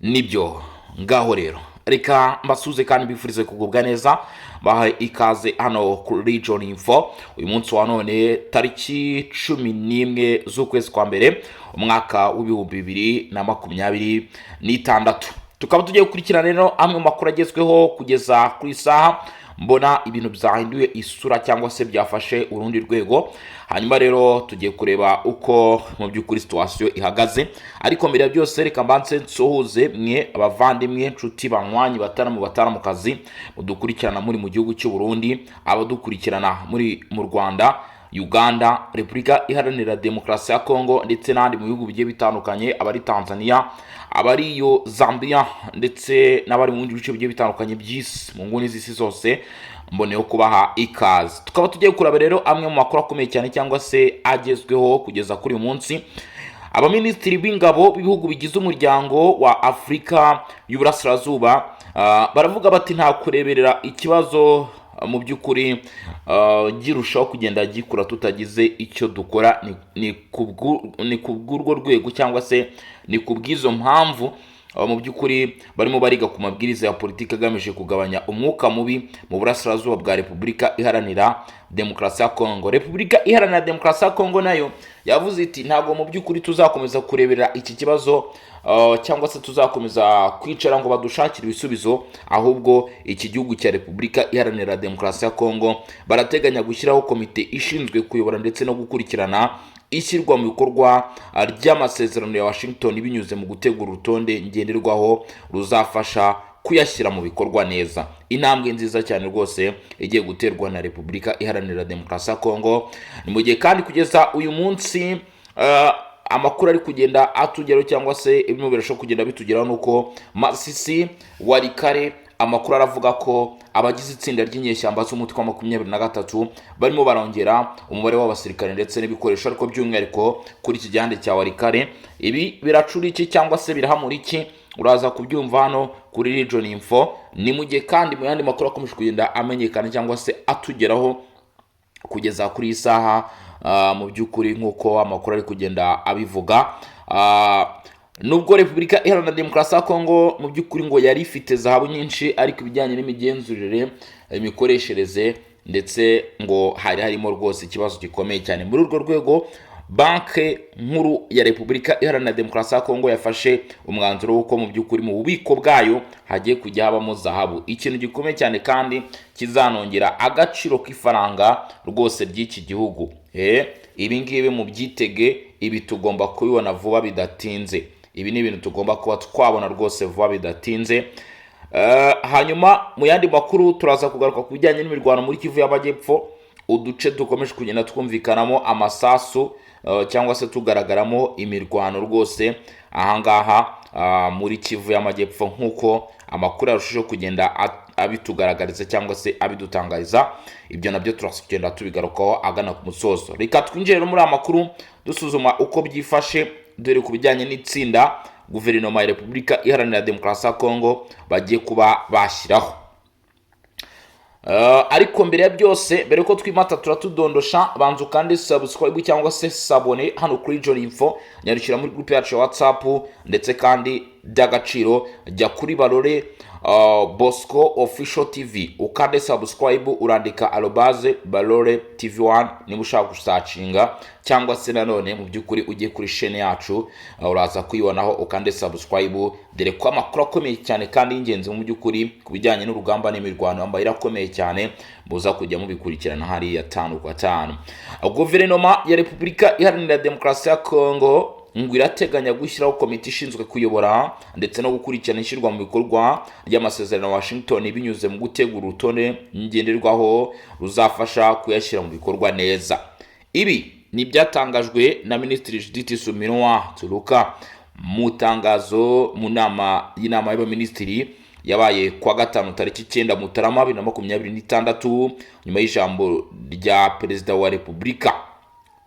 Nibyo, ngaho rero reka mbasuze kandi mbifurize kugubwa neza, bahaye ikaze hano kuri Region Info. Uyu munsi wa none, tariki 11 z'ukwezi kwa mbere, umwaka w'2026, tukaba tugiye gukurikirana rero amwe mu makuru agezweho kugeza ku isaha. Mbona ibintu byahinduye isura cyangwa se byafashe urundi rwego. Hanyuma rero tugiye kureba uko mu by'ukuri situation ihagaze. Ariko mbere ya byose, reka mbanze nsuhuze mwe abavandimwe, inshuti, banywanyi, bataramu, bataramukazi mudukurikirana muri mu gihugu cy'u Burundi, abadukurikirana muri mu Rwanda, Uganda, Repubulika Iharanira Demokarasi ya Kongo ndetse n'ahandi mu bihugu bigiye bitandukanye, abari Tanzania, abari iyo Zambia ndetse n'abari mu bindi bice bigiye bitandukanye by'isi, mu nguni z'isi zose, mboneyeho kubaha ikaze. Tukaba tugiye kureba rero amwe mu makuru akomeye cyane cyangwa se agezweho kugeza kuri uyu munsi. Abaminisitiri b'ingabo b'ibihugu bigize Umuryango wa Afurika y'Uburasirazuba baravuga bati: "Nta kureberera ikibazo mu by'ukuri girushaho kugenda gikura tutagize icyo dukora." Ni ku bw'urwo rwego cyangwa se ni ku bw'izo mpamvu mu by'ukuri barimo bariga ku mabwiriza ya politiki agamije kugabanya umwuka mubi mu burasirazuba bwa Repubulika Iharanira Demokarasi ya Kongo. Repubulika Iharanira Demokarasi ya Kongo nayo yavuze iti: "Ntabwo mu by'ukuri tuzakomeza kurebera iki kibazo cyangwa se tuzakomeza kwicara ngo badushakire ibisubizo." Ahubwo iki gihugu cya Repubulika Iharanira Demokarasi ya Kongo barateganya gushyiraho komite ishinzwe kuyobora ndetse no gukurikirana ishyirwa mu bikorwa ry'amasezerano ya Washington, binyuze mu gutegura urutonde ngenderwaho ruzafasha kuyashyira mu bikorwa neza. Intambwe nziza cyane rwose igiye guterwa na Repubulika Iharanira Demokarasi ya Kongo. Ni mu gihe kandi kugeza uyu munsi amakuru ari kugenda atugeraho cyangwa se ibirimo birashoboka kugenda bitugeraho nuko Masisi, Walikale, amakuru aravuga ko abagize itsinda ry'inyeshyamba z'umutwe wa 23 barimo barongera umubare w'abasirikare ndetse n'ibikoresho, ariko by'umwihariko kuri iki gihande cya Walikale. Ibi biracura iki cyangwa se birahamura iki? Uraza kubyumva hano kuri Region Info. Ni mu gihe kandi mu yandi makuru akomeje kugenda amenyekana cyangwa se atugeraho kugeza kuri iyi saha, mu by'ukuri nk'uko amakuru ari kugenda abivuga, nubwo Repubulika Iharanira Demokarasi ya Kongo mu by'ukuri ngo yari ifite zahabu nyinshi, ariko ibijyanye n'imigenzurire, imikoreshereze ndetse ngo hari harimo rwose ikibazo gikomeye cyane. Muri urwo rwego, Banki Nkuru ya Repubulika Iharanira Demokarasi ya Kongo yafashe umwanzuro w'uko mu by'ukuri mu bubiko bwayo hagiye kujya habamo zahabu, ikintu gikomeye cyane kandi kizanongera agaciro k'ifaranga rwose ry'iki gihugu. Ibi ngibi mu byitege, ibi tugomba kubibona vuba bidatinze. Ibi ni ibintu tugomba kuba twabona rwose vuba bidatinze. Hanyuma mu yandi makuru turaza kugaruka ku bijyanye n'imirwano muri Kivu y'Amajyepfo, uduce dukomeje kugenda twumvikanamo amasasu cyangwa se tugaragaramo imirwano rwose ahangaha muri Kivu y'Amajyepfo, nk'uko amakuru yarushijeho kugenda abitugaragariza cyangwa se abidutangariza. Ibyo nabyo turaza kugenda tubigarukaho agana ku musozo. Reka twinjire rero muri aya makuru dusuzuma uko byifashe dore ku bijyanye n'itsinda guverinoma ya Repubulika Iharanira Demokarasi ya Kongo bagiye kuba bashyiraho. Ariko mbere ya byose, mbere yuko twimata turatudondosha, banza ukande subscribe cyangwa se s'abonner hano kuri Region Info, nyarukira muri groupe yacu ya WhatsApp, ndetse kandi by'agaciro jya kuri Barore Bosco Official TV ukande subscribe. Urandika @BaroreTV1 niba ushaka gusearchinga, cyangwa se nanone mu by'ukuri ujye kuri chaîne yacu, uraza kuyibonaho ukande subscribe, dore ko amakuru akomeye cyane kandi y'ingenzi mu by'ukuri ku bijyanye n'urugamba n'imirwano yambaye irakomeye cyane, muza kujya mubikurikirana hariya tanu kwa tanu. Guverinoma ya Repubulika Iharanira Demokarasi ya Kongo ngo irateganya gushyiraho komite ishinzwe kuyobora ndetse no gukurikirana ishyirwa mu bikorwa ry'amasezerano ya Washington, binyuze mu gutegura urutonde ngenderwaho ruzafasha kuyashyira mu bikorwa neza. Ibi ni ibyatangajwe na Minisitiri Judith Suminwa Tuluka mu tangazo mu nama y'inama y'abaminisitiri yabaye kuwa gatanu, tariki 9 Mutarama 2026, nyuma y'ijambo rya Perezida wa Repubulika.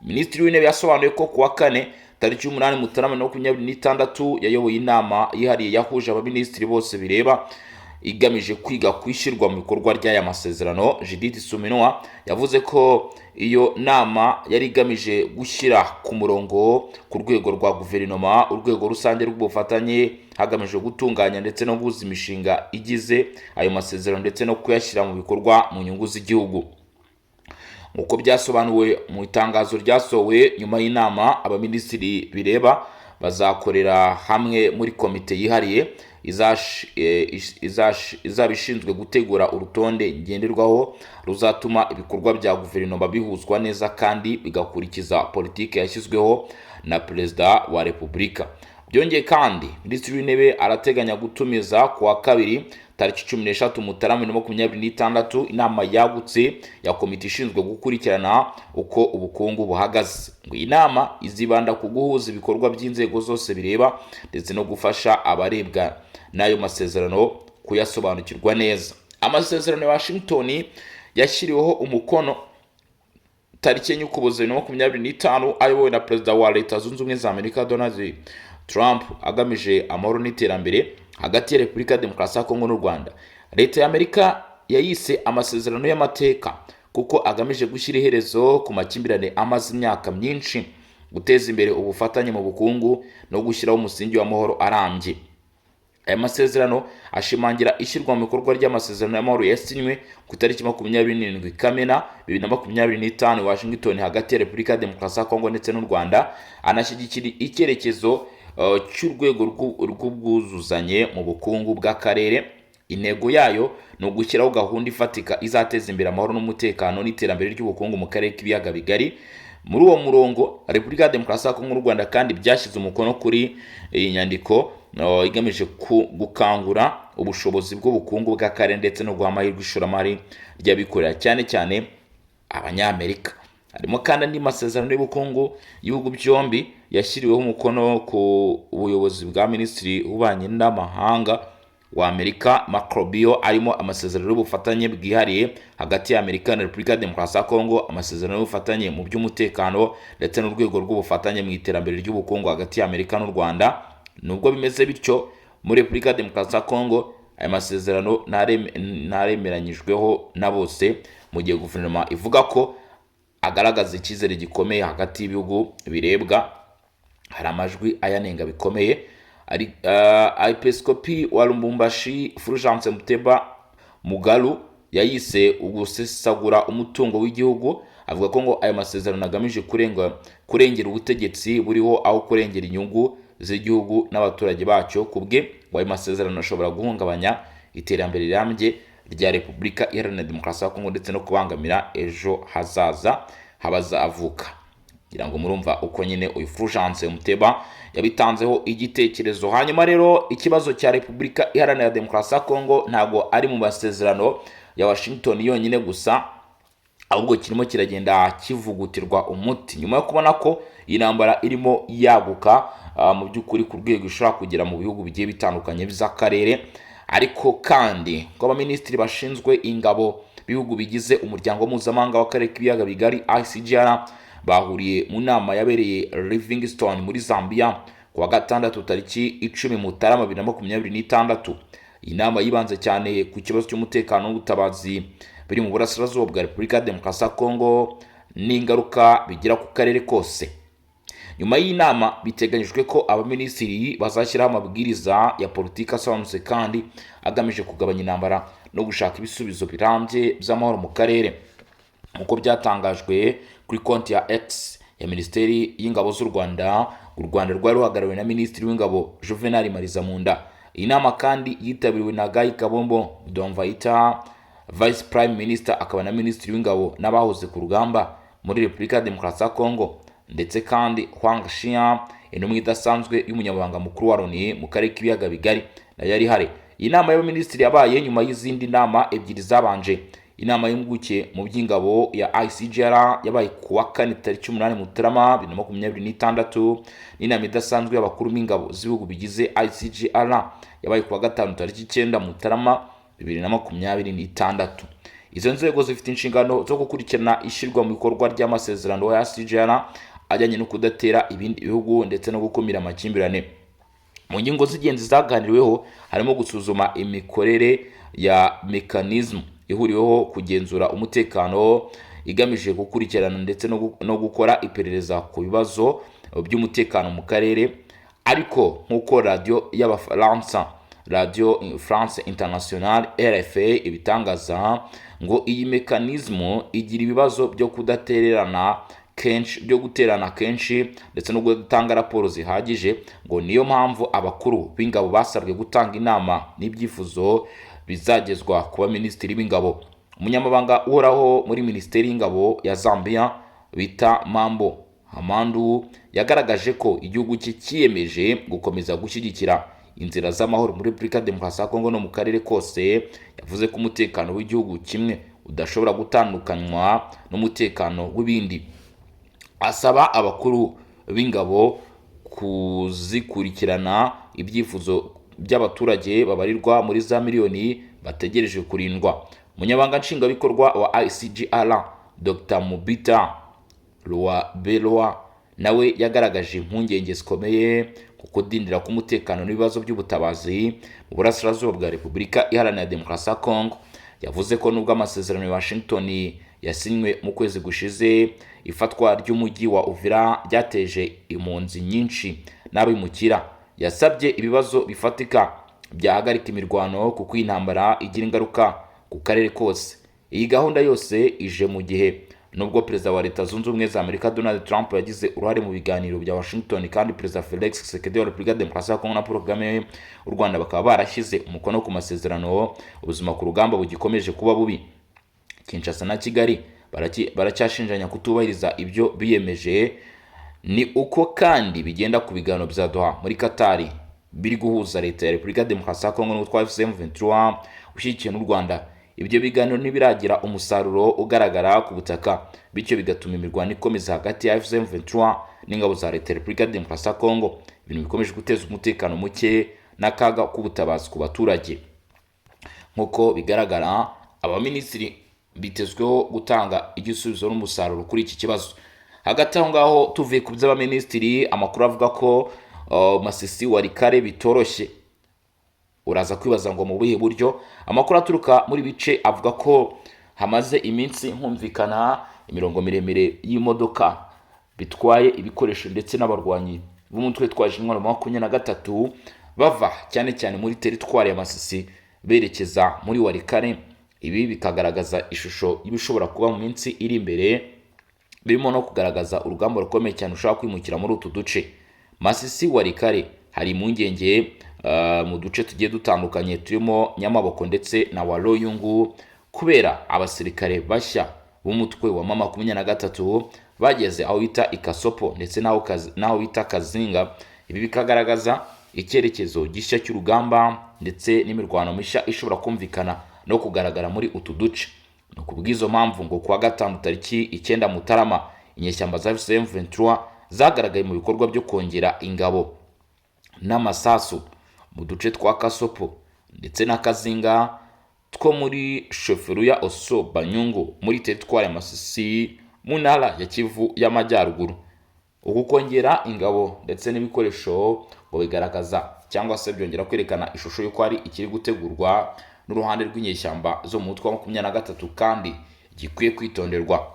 Minisitiri w'Intebe yasobanuye ko kuwa kane, tariki 8 Mutarama 2026, yayoboye inama yihariye yahuje abaminisitiri bose bireba. igamije kwiga ku ishyirwa mu bikorwa ry'aya masezerano. Judith Suminwa yavuze ko iyo nama yari igamije gushyira ku murongo ku rwego rwa guverinoma urwego rusange rw'ubufatanye, hagamijwe gutunganya ndetse no guhuza imishinga igize ayo masezerano ndetse no kuyashyira mu bikorwa mu nyungu z'igihugu. Nk'uko byasobanuwe mu itangazo ryasohowe nyuma y'inama, abaminisitiri bireba bazakorera hamwe muri komite yihariye izaba ishinzwe gutegura urutonde ngenderwaho ruzatuma ibikorwa bya guverinoma bihuzwa neza kandi bigakurikiza politiki yashyizweho na Perezida wa Repubulika. Byongeye kandi, Minisitiri w'Intebe arateganya gutumiza ku wa kabiri tariki 13 Mutarama 2026 inama yagutse ya komite ishinzwe gukurikirana uko ubukungu buhagaze. Ngo iyi nama izibanda ku guhuza ibikorwa by'inzego zose bireba ndetse no gufasha abarebwa n'ayo masezerano kuyasobanukirwa neza. Amasezerano ya Washington yashyiriweho umukono tariki 4 Ukuboza 2025, ayobowe na Perezida wa Leta Zunze Ubumwe za Amerika Donald Trump, agamije amahoro n'iterambere hagati ya Repubulika ya Demokarasi ya Kongo n'u Rwanda. Leta ya Amerika yayise amasezerano y'amateka kuko agamije gushyira iherezo ku makimbirane amaze imyaka myinshi, guteza imbere ubufatanye mu bukungu no gushyiraho umusingi w'amahoro arambye. Aya masezerano ashimangira ishyirwa mu bikorwa ry'amasezerano y'amahoro yasinywe ku itariki 27 Kamena 2025 Washington hagati ya Repubulika ya Demokarasi ya Kongo ndetse n'u Rwanda, anashyigikira icyerekezo cy'urwego rw'ubwuzuzanye mu bukungu bw'akarere. Intego yayo ni ugushyiraho gahunda ifatika izateza imbere amahoro n'umutekano n'iterambere ry'ubukungu mu karere k'Ibiyaga Bigari. Muri uwo murongo, Repubulika ya Demokarasi ya Kongo n'u Rwanda kandi byashyize umukono kuri iyi nyandiko igamije gukangura ubushobozi bw'ubukungu bw'akarere ndetse no guha amahirwe ishoramari ry'abikorera, cyane cyane Abanyamerika. Harimo kandi andi masezerano y'ubukungu y'ibihugu byombi yashyiriweho umukono ku buyobozi bwa Minisitiri w'Ububanyi n'Amahanga wa Amerika Marco Rubio, arimo amasezerano y'ubufatanye bwihariye hagati ya Amerika na Repubulika ya Demokarasi ya Kongo, amasezerano y'ubufatanye mu by'umutekano ndetse n'urwego rw'ubufatanye mu iterambere ry'ubukungu hagati ya Amerika n'u Rwanda. Nubwo bimeze bityo, muri Repubulika ya Demokarasi ya Kongo aya masezerano ntaremeranyijweho na bose, mu gihe guverinoma ivuga ko agaragaza icyizere gikomeye hagati y'ibihugu birebwa, hari amajwi ayanenga bikomeye. Episkopi wa Lubumbashi Fulgence Muteba Mugalu yayise ugusesagura umutungo w'igihugu, avuga ko ngo aya masezerano agamije kurengera ubutegetsi buriho aho kurengera inyungu z'igihugu n'abaturage bacyo. Ku bwe, ngo ayo masezerano ashobora guhungabanya iterambere rirambye rya Repubulika Iharanira Demokarasi ya Kongo ndetse no kubangamira ejo hazaza habazavuka. Ngira ngo murumva uko nyine uyu Fulgence Muteba yabitanzeho igitekerezo. Hanyuma rero, ikibazo cya Repubulika Iharanira Demokarasi ya Kongo ntabwo ari mu masezerano ya Washington yonyine gusa, ahubwo kirimo kiragenda kivugutirwa umuti nyuma yo kubona ko iyi ntambara irimo yaguka mu by'ukuri ku rwego ishobora kugera mu bihugu bigiye bitandukanye by'akarere. Ariko kandi ko abaminisitiri bashinzwe ingabo bihugu bigize Umuryango Mpuzamahanga w'Akarere k'Ibiyaga Bigari ICGLR bahuriye mu nama yabereye Livingstone muri Zambia ku wa gatandatu tariki 10 Mutarama 2026. Iyi nama yibanze cyane ku kibazo cy'umutekano n'ubutabazi biri mu burasirazuba bwa Repubulika ya Demokarasi ya Kongo n'ingaruka bigira ku karere kose. Nyuma y'inama biteganyijwe ko abaminisitiri bazashyiraho amabwiriza ya politiki asobanutse kandi agamije kugabanya intambara no gushaka ibisubizo birambye by'amahoro mu karere, nk'uko byatangajwe kuri konti ya X ya Minisiteri y'Ingabo z'u Rwanda. U Rwanda rwari ruhagarariwe na Minisitiri w'Ingabo Juvenal Marizamunda. Iyi nama kandi yitabiriwe na Guy Kabombo Muadiamvita, Vice Prime Minister akaba na Minisitiri w'Ingabo n'abahoze ku rugamba muri Repubulika ya Demokarasi ya Kongo, ndetse kandi Huang Xia, intumwa idasanzwe y'Umunyamabanga Mukuru wa Loni mu karere k'Ibiyaga Bigari, nayo yari ihari. Iyi nama y'abaminisitiri yabaye nyuma y'izindi nama ebyiri zabanje. Inama y'impuguke mu by'ingabo ya ICGLR yabaye ku wa kane tariki 8 Mutarama 2026, n'inama idasanzwe y'abakuru b'ingabo z'ibihugu bigize ICGLR yabaye ku wa gatanu tariki 9 Mutarama 2026. Izo nzego zifite inshingano zo gukurikirana ishyirwa mu bikorwa ry'amasezerano ya ICGLR ajyanye no kudatera ibindi bihugu ndetse no gukumira amakimbirane. Mu ngingo z'ingenzi zaganiriweho harimo gusuzuma imikorere ya mécanisme ihuriweho kugenzura umutekano, igamije gukurikirana ndetse no gukora iperereza ku bibazo by'umutekano mu karere. Ariko nk'uko radiyo y'Abafaransa, Radio France International, RFA, ibitangaza, ngo iyi mécanisme igira ibibazo byo kudatererana kenshi, byo guterana kenshi ndetse no gutanga raporo zihagije. Ngo niyo mpamvu abakuru b'ingabo basabwe gutanga inama n'ibyifuzo bizagezwa ku baminisitiri b'ingabo. Umunyamabanga uhoraho muri Minisiteri y'Ingabo ya Zambia bita Mambo Hamandu yagaragaje ko igihugu cye cyiyemeje gukomeza gushyigikira inzira z'amahoro muri Repubulika Demokarasi ya Kongo no mu karere kose. Yavuze ko umutekano w'igihugu kimwe udashobora gutandukanywa n'umutekano w'ibindi, asaba abakuru b'ingabo kuzikurikirana ibyifuzo by'abaturage babarirwa muri za miliyoni bategereje kurindwa. Umunyamabanga Nshingwabikorwa wa ICGLR, Dr Mubita Ruwaberwa, nawe yagaragaje impungenge zikomeye ku kudindira k'umutekano n'ibibazo by'ubutabazi mu burasirazuba bwa Repubulika Iharanira Demokarasi ya Kongo. Yavuze ko nubwo amasezerano ya Washington yasinywe mu kwezi gushize, ifatwa ry'umujyi wa Uvira ryateje impunzi nyinshi n'abimukira. Yasabye ibibazo bifatika byahagarika imirwano, kuko iyi ntambara igira ingaruka ku karere kose. Iyi gahunda yose ije mu gihe nubwo Perezida wa Leta Zunze Ubumwe za Amerika Donald Trump yagize uruhare mu biganiro bya Washington, kandi Perezida Felix Tshisekedi wa Repubulika ya Demokarasi ya Kongo na Paul Kagame u Rwanda bakaba barashyize umukono ku masezerano, ubuzima ku rugamba bugikomeje kuba bubi. Kinshasa na Kigali baracyashinjanya kutubahiriza ibyo biyemeje. Ni uko kandi bigenda ku biganiro bya Doha muri Katari biri guhuza Leta ya Repubulika ya Demokarasi ya Kongo n'umutwe wa AFC M23 ushyigikiwe n'u Rwanda. Ibyo biganiro ntibiragira umusaruro ugaragara ku butaka, bityo bigatuma imirwano ikomeza hagati ya AFC M23 n'ingabo za Leta ya Repubulika ya Demokarasi ya Kongo, ibintu bikomeje guteza umutekano muke n'akaga k'ubutabazi ku baturage. Nk'uko bigaragara, abaminisitiri bitezweho gutanga igisubizo n'umusaruro kuri iki kibazo. Hagati aho ngaho, tuvuye ku by'abaminisitiri, amakuru avuga ko Masisi, Walikale bitoroshye. Uraza kwibaza ngo mu buhe buryo? Amakuru aturuka muri bice avuga ko hamaze iminsi humvikana imirongo miremire y'imodoka bitwaye ibikoresho ndetse n'abarwanyi b'umutwe witwaje intwaro 23, bava cyane cyane muri teritwari ya Masisi berekeza muri Walikale. Ibi bikagaragaza ishusho y'ibishobora kuba mu minsi iri imbere, birimo no kugaragaza urugamba rukomeye cyane rushobora kwimukira muri utu duce. Masisi, Walikale hari impungenge mu duce tugiye dutandukanye turimo Nyamaboko ndetse na Waroyungu, kubera abasirikare bashya b'umutwe wa M23 bageze aho bita Ikasopo ndetse n'aho bita Kazinga. Ibi bikagaragaza icyerekezo gishya cy'urugamba ndetse n'imirwano mishya ishobora kumvikana no kugaragara muri utu duce. Ni kubw'izo mpamvu ngo kuwa gatanu tariki 9 Mutarama, inyeshyamba za AFC M23 zagaragaye mu bikorwa byo kongera ingabo n'amasasu mu duce twa Kasopo ndetse na Kazinga two muri chefferie ya Osso Banyungu muri teritwari ya Masisi mu Ntara ya Kivu y'Amajyaruguru. Uku kongera ingabo ndetse n'ibikoresho ngo bigaragaza cyangwa se byongera kwerekana ishusho y'uko hari ikiri gutegurwa n'uruhande rw'inyeshyamba zo mu mutwe wa 23 kandi gikwiye kwitonderwa.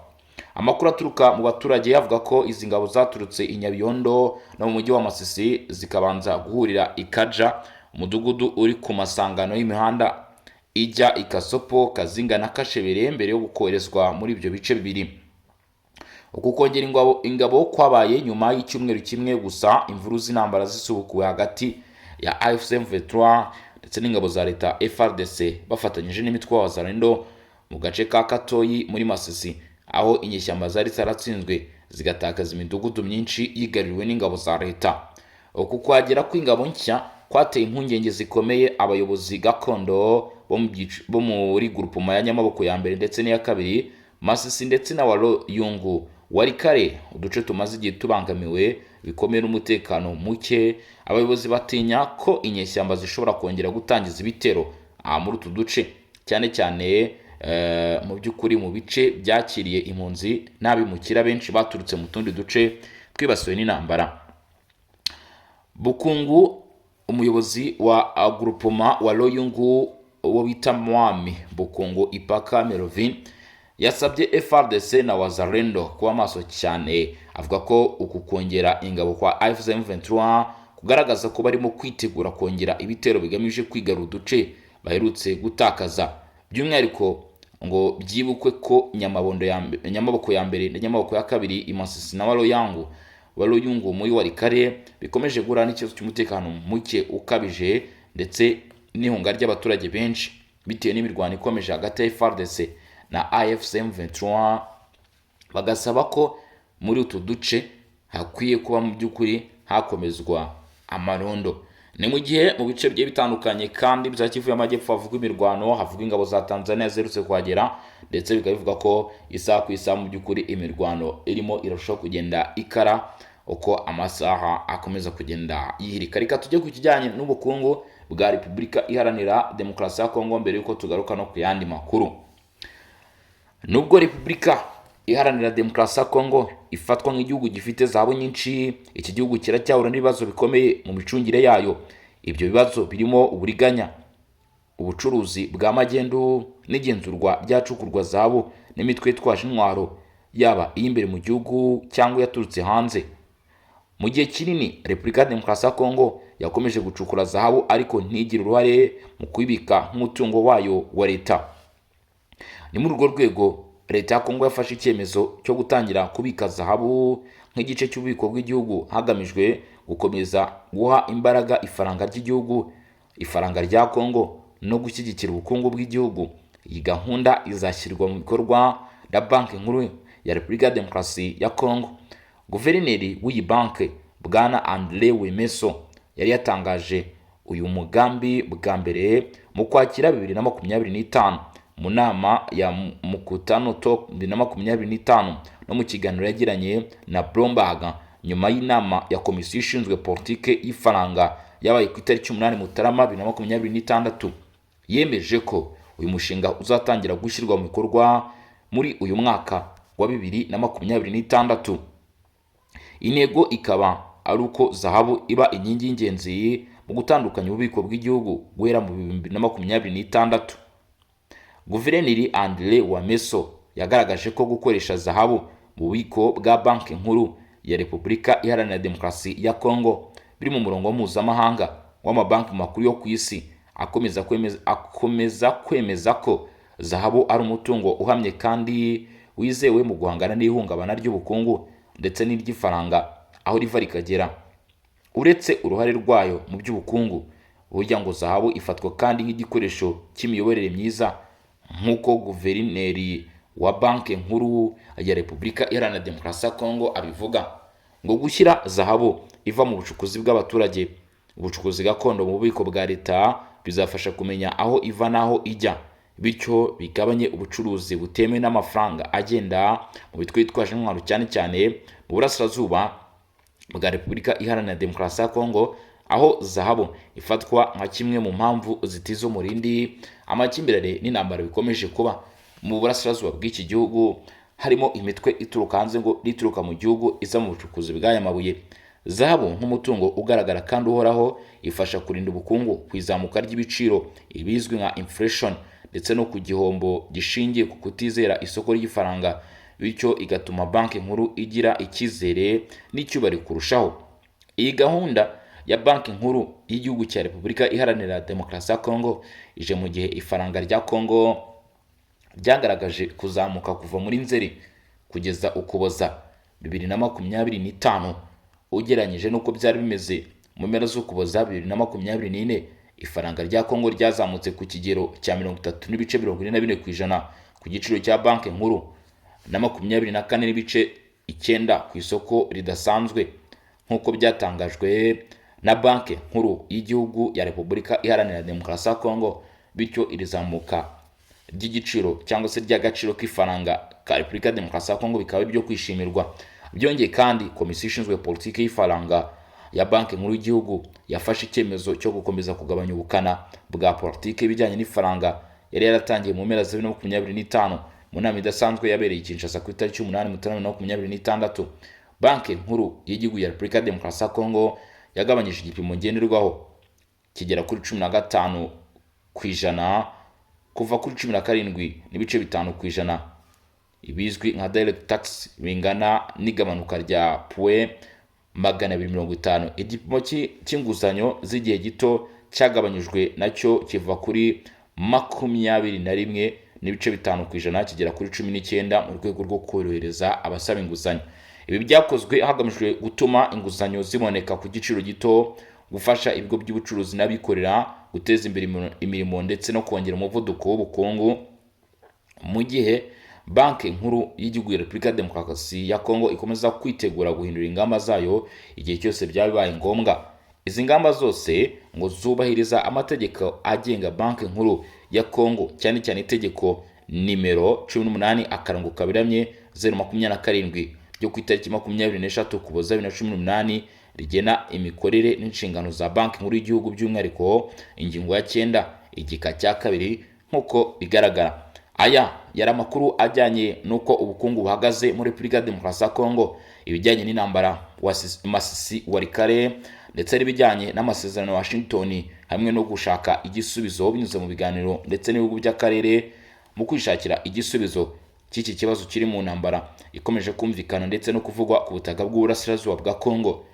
Amakuru aturuka mu baturage avuga ko izi ngabo zaturutse i Nyabiyondo no mu mujyi wa Masisi, zikabanza guhurira i Kaja, umudugudu uri ku masangano y'imihanda ijya i Kasopo, Kazinga na Kashebere, mbere yo koherezwa muri ibyo bice bibiri. Uku kongera ingabo kwabaye nyuma y'icyumweru kimwe gusa imvuru z'intambara zisubukuwe hagati ya AFC M23 ndetse n'ingabo za leta FARDC bafatanyije n'imitwe wa Wazalendo mu gace ka Katoyi muri Masisi, aho inyeshyamba zari zaratsinzwe zigatakaza imidugudu myinshi yigaruriwe n'ingabo za leta. Uku kuhagera kw'ingabo nshya kwateye impungenge zikomeye abayobozi gakondo bo muri grupoma ya Nyamaboko ya mbere ndetse n'iya kabiri, Masisi ndetse na Waroyungu, Walikale, uduce tumaze igihe tubangamiwe bikomeye n'umutekano muke. Abayobozi batinya ko inyeshyamba zishobora kongera gutangiza ibitero aha muri utu duce, cyane cyane mu by'ukuri mu bice byakiriye impunzi n'abimukira benshi baturutse mu tundi duce twibasiwe n'intambara. Bukungu, umuyobozi wa groupement wa Royungu. Uwo bita Mwami Bukungu Ipaka Merovin yasabye FARDC na Wazalendo kuba maso cyane, avuga ko uku kongera ingabo kwa AFC M23 kugaragaza ko barimo kwitegura kongera ibitero bigamije kwigarura uduce baherutse gutakaza. By'umwihariko ngo byibukwe ko Nyamabondo ya Nyamaboko ya mbere na Nyamaboko ya kabiri i Masisi na Waroyangu muri Walikale bikomeje guhura n'ikibazo cy'umutekano muke ukabije ndetse n'ihunga ry'abaturage benshi bitewe n'imirwano ikomeje hagati ya FARDC na AFC M23, bagasaba ko muri utu duce hakwiye kuba mu by'ukuri hakomezwa amarondo. Ni mu gihe mu bice bigiye bitandukanye kandi bya Kivu y'Amajyepfo havugwa imirwano, havugwa ingabo za Tanzania ziherutse kuhagera, ndetse bikaba bivuga ko isaha ku isaha mu by'ukuri imirwano irimo irarushaho kugenda ikara uko amasaha akomeza kugenda yihirika. Reka tujye ku kijyanye n'ubukungu bwa Repubulika Iharanira Demokarasi ya Kongo mbere y'uko tugaruka no ku yandi makuru. Nubwo Repubulika Iharanira Demokarasi ya Kongo ifatwa nk'igihugu gifite zahabu nyinshi, iki gihugu kiracyahura n'ibibazo bikomeye mu micungire yayo. Ibyo bibazo birimo uburiganya, ubucuruzi bwa magendu n'igenzurwa ry'ahacukurwa zahabu n'imitwe yitwaje intwaro, yaba iy'imbere mu gihugu cyangwa iyaturutse hanze. Mu gihe kinini, Repubulika ya Demokarasi ya Kongo yakomeje gucukura zahabu ariko ntigire uruhare mu kuyibika nk'umutungo wayo wa leta. Ni muri urwo rwego leta ya Kongo yafashe icyemezo cyo gutangira kubika zahabu nk'igice cy'ububiko bw'igihugu, hagamijwe gukomeza guha imbaraga ifaranga ry'igihugu, ifaranga rya Kongo, no gushyigikira ubukungu bw'igihugu. Iyi gahunda izashyirwa mu bikorwa na Banki Nkuru ya Repubulika ya Demokarasi ya Kongo. Guverineri w'iyi banki, Bwana Andre Wemeso, yari yatangaje uyu mugambi bwa mbere mu Kwakira 2025 mu nama ya Mukutano Talk 2025 no mu kiganiro yagiranye na Bloomberg nyuma y'inama ya komisiyo ishinzwe politike y'ifaranga yabaye ku itariki 8 Mutarama 2026. Yemeje ko uyu mushinga uzatangira gushyirwa mu bikorwa muri uyu mwaka wa 2026, intego ikaba ari uko zahabu iba inkingi y'ingenzi mu gutandukanya ububiko bw'igihugu guhera mu 2026. Guverineri Andre Wameso yagaragaje ko gukoresha zahabu mu bubiko bwa Banki Nkuru ya Repubulika Iharanira Demokarasi ya Kongo biri mu murongo mpuzamahanga w'amabanki makuru yo ku isi, akomeza kwemeza ko zahabu ari umutungo uhamye kandi wizewe mu guhangana n'ihungabana ry'ubukungu ndetse n'iry'ifaranga aho riva rikagera. Uretse uruhare rwayo mu by'ubukungu, burya ngo zahabu ifatwa kandi nk'igikoresho cy'imiyoborere myiza, nk'uko guverineri wa Banki Nkuru ya Repubulika Iharanira Demokarasi ya Kongo abivuga. Ngo gushyira zahabu iva mu bucukuzi bw'abaturage, ubucukuzi gakondo, mu bubiko bwa leta bizafasha kumenya aho iva n'aho ijya, bityo bigabanye ubucuruzi butemewe n'amafaranga agenda mu mitwe yitwaje intwaro, cyane cyane mu burasirazuba bwa Repubulika Iharanira Demokarasi ya Kongo, aho zahabu ifatwa nka kimwe mu mpamvu zitiza umurindi amakimbirane n'intambara bikomeje kuba mu burasirazuba bw'iki gihugu, harimo imitwe ituruka hanze ngo n'ituruka mu gihugu iza mu bucukuzi bw'aya mabuye. Zahabu nk'umutungo ugaragara kandi uhoraho ifasha kurinda ubukungu ku izamuka ry'ibiciro, ibizwi nka inflation, ndetse no ku gihombo gishingiye ku kutizera isoko ry'ifaranga, bityo igatuma Banki Nkuru igira icyizere n'icyubahiro kurushaho. Iyi gahunda ya Banki Nkuru y'Igihugu cya Repubulika Iharanira Demokarasi ya Kongo ije mu gihe ifaranga rya Kongo ryagaragaje kuzamuka kuva muri Nzeri kugeza Ukuboza 2025. Ugereranyije n'uko byari bimeze mu mpera z'Ukuboza 2024, ifaranga rya Kongo ryazamutse ku kigero cya 30.44% ku giciro cya Banki Nkuru na 24.9 ku isoko ridasanzwe, nk'uko byatangajwe na Banki Nkuru y'Igihugu ya Repubulika Iharanira Demokarasi ya Kongo. Bityo iri zamuka ry'igiciro cyangwa se ry'agaciro k'ifaranga ka Repubulika ya Demokarasi ya Kongo bikaba ibyo kwishimirwa. Byongeye kandi, komisiyo ishinzwe politiki y'ifaranga ya Banki Nkuru y'Igihugu yafashe icyemezo cyo gukomeza kugabanya ubukana bwa politiki ibijyanye n'ifaranga yari yaratangiye mu mpera za 2025. Mu nama idasanzwe yabereye i Kinshasa ku itariki 8 Mutarama 2026, Banki Nkuru y'Igihugu ya Repubulika ya Demokarasi ya Kongo yagabanyije igipimo ngenderwaho kigera kuri 15. kuva kuri 17.5%, ibizwi nka direct tax, bingana n'igabanuka rya point 250. Igipimo cy'inguzanyo z'igihe gito cyagabanyijwe nacyo kiva kuri 21.5% kigera kuri 19, mu rwego rwo korohereza abasaba inguzanyo. Ibi byakozwe hagamijwe gutuma inguzanyo ziboneka ku giciro gito, gufasha ibigo by'ubucuruzi n'abikorera guteza imbere imirimo ndetse no kongera umuvuduko w'ubukungu, mu gihe Banki Nkuru y'Igihugu ya Repubulika ya Demokarasi ya Kongo ikomeza kwitegura guhindura ingamba zayo igihe cyose byaba bibaye ngombwa. Izi ngamba zose ngo zubahiriza amategeko agenga Banki Nkuru ya Kongo, cyane cyane itegeko nimero 18/027 ryo ku itariki 23 Ukuboza 2018, rigena imikorere n'inshingano za Banki Nkuru y'Igihugu, by'umwihariko ingingo ya 9, igika cya 2, nk'uko bigaragara. Aya yari amakuru ajyanye n'uko ubukungu buhagaze muri Repubulika ya Demokarasi ya Kongo, ibijyanye n'intambara wa Masisi, Walikale, ndetse n'ibijyanye n'amasezerano ya Washington, hamwe no gushaka igisubizo binyuze mu biganiro ndetse n'ibihugu by'akarere mu kwishakira igisubizo cy'iki kibazo kiri mu ntambara ikomeje kumvikana ndetse no kuvugwa ku butaka bw'uburasirazuba bwa Kongo.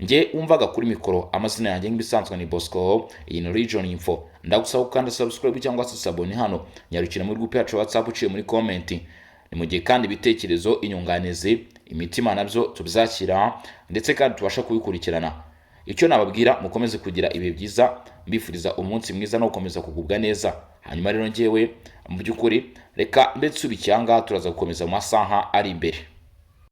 Njye wumvaga kuri mikoro, amazina yanjye nk'ibisanzwe ni Bosco. Iyi ni Region Info. Ndagusaba gukanda subscribe cyangwa se s'abonner hano. Nyarukira muri group yacu ya WhatsApp uciye muri comment. Ni mu gihe kandi ibitekerezo, inyunganizi, imitima nabyo tubyakira ndetse kandi tubasha kubikurikirana. Icyo nababwira, mukomeze kugira ibihe byiza, mbifuriza umunsi mwiza no gukomeza kugubwa neza. Hanyuma rero ngewe mu by'ukuri reka mbe nsubikiye aha ngaha, turaza gukomeza mu masaha ari imbere.